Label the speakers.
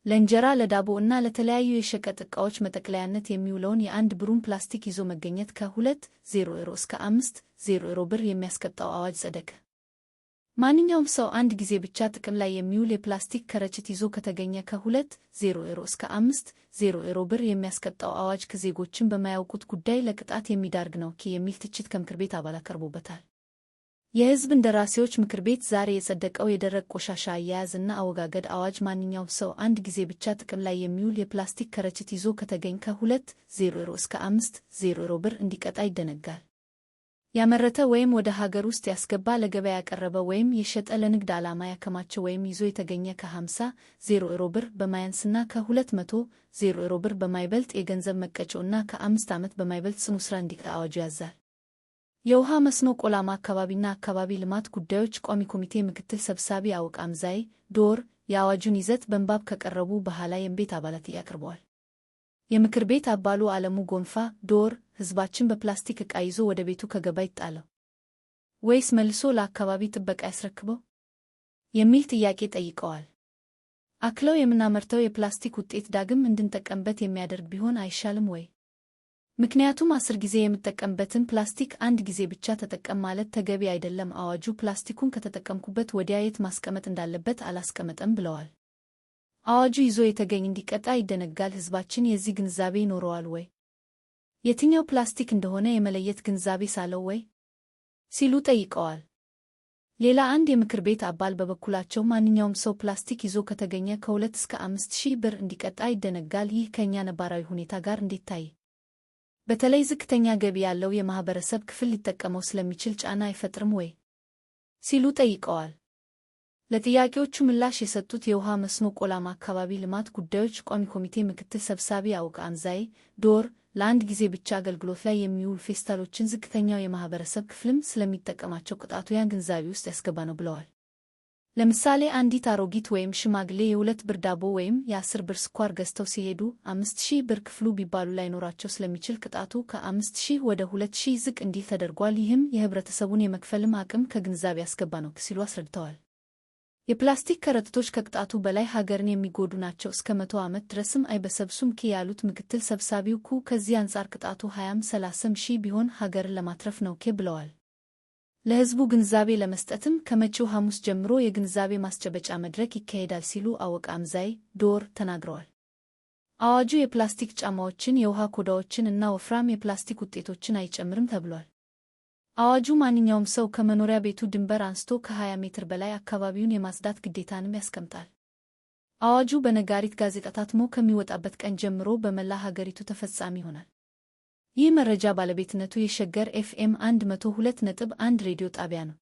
Speaker 1: ለእንጀራ፣ ለዳቦ እና ለተለያዩ የሸቀጥ ዕቃዎች መጠቅለያነት የሚውለውን የ1 ብሩን ፕላስቲክ ይዞ መገኘት ከ2 00 እስከ 5 00 ብር የሚያስቀጣው አዋጅ ጸደቀ። ማንኛውም ሰው አንድ ጊዜ ብቻ ጥቅም ላይ የሚውል የፕላስቲክ ከረጢት ይዞ ከተገኘ ከ2 00 እስከ 5 00 ብር የሚያስቀጣው አዋጅ ከዜጎችን በማያውቁት ጉዳይ ለቅጣት የሚዳርግ ነው የሚል ትችት ከምክር ቤት አባላት ቀርቦበታል። የሕዝብ እንደራሴዎች ምክር ቤት ዛሬ የጸደቀው የደረቅ ቆሻሻ አያያዝ እና አወጋገድ አዋጅ ማንኛውም ሰው አንድ ጊዜ ብቻ ጥቅም ላይ የሚውል የፕላስቲክ ከረጢት ይዞ ከተገኘ ከ2 00 እስከ 5 00 ብር እንዲቀጣ ይደነግጋል። ያመረተ ወይም ወደ ሀገር ውስጥ ያስገባ፣ ለገበያ ያቀረበ ወይም የሸጠ፣ ለንግድ ዓላማ ያከማቸ ወይም ይዞ የተገኘ ከ50 00 ብር በማያንስና ከ200 00 ብር በማይበልጥ የገንዘብ መቀጮ እና ከ5 ዓመት በማይበልጥ ጽኑ እስራት እንዲቀጣ አዋጁ ያዛል። የውሃ መስኖ፣ ቆላማ አካባቢና አካባቢ ልማት ጉዳዮች ቋሚ ኮሚቴ ምክትል ሰብሳቢ አወቀ አምዛዬ ዶር የአዋጁን ይዘት በንባብ ካቀረቡ በኋላ የቤት አባላት ጥያቄ አቅርበዋል። የምክር ቤት አባሉ አለሙ ጎንፋ ዶር ሕዝባችን በፕላስቲክ ዕቃ ይዞ ወደ ቤቱ ከገባ ይጣለው ወይስ መልሶ ለአካባቢ ጥበቃ ያስረክበው የሚል ጥያቄ ጠይቀዋል። አክለው የምናመርተው የፕላስቲክ ውጤት ዳግም እንድንጠቀምበት የሚያደርግ ቢሆን አይሻልም ወይ? ምክንያቱም 10 ጊዜ የምጠቀምበትን ፕላስቲክ አንድ ጊዜ ብቻ ተጠቀም ማለት ተገቢ አይደለም። አዋጁ ፕላስቲኩን ከተጠቀምኩበት ወዲያ የት ማስቀመጥ እንዳለበት አላስቀመጠም ብለዋል። አዋጁ ይዞ የተገኘ እንዲቀጣ ይደነግጋል። ሕዝባችን የዚህ ግንዛቤ ይኖረዋል ወይ? የትኛው ፕላስቲክ እንደሆነ የመለየት ግንዛቤ ሳለው ወይ? ሲሉ ጠይቀዋል። ሌላ አንድ የምክር ቤት አባል በበኩላቸው ማንኛውም ሰው ፕላስቲክ ይዞ ከተገኘ ከ2 እስከ 5 ሺህ ብር እንዲቀጣ ይደነግጋል። ይህ ከእኛ ነባራዊ ሁኔታ ጋር እንዴት ታይ? በተለይ ዝቅተኛ ገቢ ያለው የማህበረሰብ ክፍል ሊጠቀመው ስለሚችል ጫና አይፈጥርም ወይ? ሲሉ ጠይቀዋል። ለጥያቄዎቹ ምላሽ የሰጡት የውሃ መስኖ፣ ቆላማ አካባቢ ልማት ጉዳዮች ቋሚ ኮሚቴ ምክትል ሰብሳቢ አወቀ አምዛዬ ዶር ለአንድ ጊዜ ብቻ አገልግሎት ላይ የሚውሉ ፌስታሎችን ዝቅተኛው የማህበረሰብ ክፍልም ስለሚጠቀማቸው ቅጣቱ ያን ግንዛቤ ውስጥ ያስገባ ነው ብለዋል። ለምሳሌ አንዲት አሮጊት ወይም ሽማግሌ የ2 ብር ዳቦ ወይም የ10 ብር ስኳር ገዝተው ሲሄዱ 5,000 ብር ክፈሉ ቢባሉ ላይኖራቸው ስለሚችል ቅጣቱ ከ5,000 ወደ 2,000 ዝቅ እንዲል ተደርጓል። ይህም የህብረተሰቡን የመክፈልም አቅም ከግንዛቤ ያስገባ ነው ሲሉ አስረድተዋል። የፕላስቲክ ከረጢቶች ከቅጣቱ በላይ ሀገርን የሚጎዱ ናቸው፣ እስከ 100 ዓመት ድረስም አይበሰብሱም ያሉት ምክትል ሰብሳቢው ከዚህ አንጻር ቅጣቱ 20ም 30ም ሺህ ቢሆን ሀገርን ለማትረፍ ነው ብለዋል። ለህዝቡ ግንዛቤ ለመስጠትም ከመጪው ሐሙስ ጀምሮ የግንዛቤ ማስጨበጫ መድረክ ይካሄዳል ሲሉ አወቀ አምዛዬ ዶር ተናግረዋል። አዋጁ የፕላስቲክ ጫማዎችን፣ የውሃ ኮዳዎችን እና ወፍራም የፕላስቲክ ውጤቶችን አይጨምርም ተብሏል። አዋጁ ማንኛውም ሰው ከመኖሪያ ቤቱ ድንበር አንስቶ ከ20 ሜትር በላይ አካባቢውን የማጽዳት ግዴታንም ያስቀምጣል። አዋጁ በነጋሪት ጋዜጣ ታትሞ ከሚወጣበት ቀን ጀምሮ በመላ ሀገሪቱ ተፈጻሚ ይሆናል። ይህ መረጃ ባለቤትነቱ የሸገር ኤፍኤም 102.1 ሬዲዮ ጣቢያ ነው።